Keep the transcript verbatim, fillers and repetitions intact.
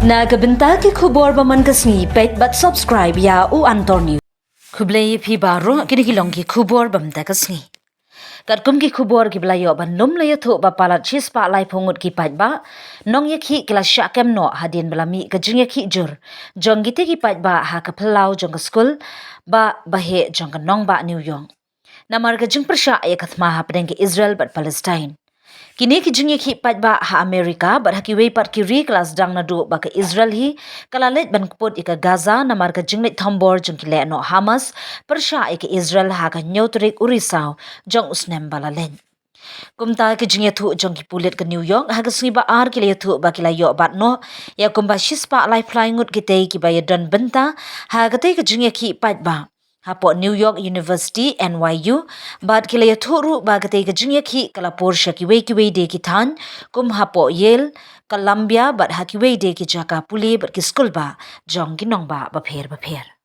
Na ka bynta ki khubor ba man ka sngi, peit bad subscribe ïa u Antor News. Khublei ïa phi baroh, kine ki long ki khubor ba mynta ka sngi. Katkum ki khubor kiba la ïoh ban lum, la ïathuh ba palat shispah laiphew ngut ki paidbah nongïakhih ki la shah kem noh hadien ba la mih ka jingïakhih jur jong kitei ki paidbah ha ka phyllaw jong ka skul Bah Baheh jong ka nongbah New York namar ka jingpyrshah ïa ka thma hapdeng ka Israel bad Palestine. Kine ki jingïakhih paidbah ha Amerika bad ha kiwei pat ki ri ka la sdang naduh ba ka Israel hi ka la leit ban kput ïa ka Gaza namar ka jingleit thombor jong ki lehnoh Hamas pyrshah ïa ka Israel ha ka hynñiew tarik u Risaw jong u snem ba la leit. Kumta, ki jingïathuh jong ki pulit ka New York ha ka sngi Ba-ar ki la ïathuh ba ki la ïoh bat noh ïa kumba shispah laiphew lai ngut kitei kiba ïadon bynta ha katei ka jingïakhih paidbah hapoh New York University, N Y U, bad ki la ïathuh ruh ba katei ka jingïakhih ka la pur sha kiwei kiwei de ki thaiñ kum hapoh Yale, Columbia bad ha kiwei de ki jaka pule bad ki skulbah jong ki nongbah bapher bapher.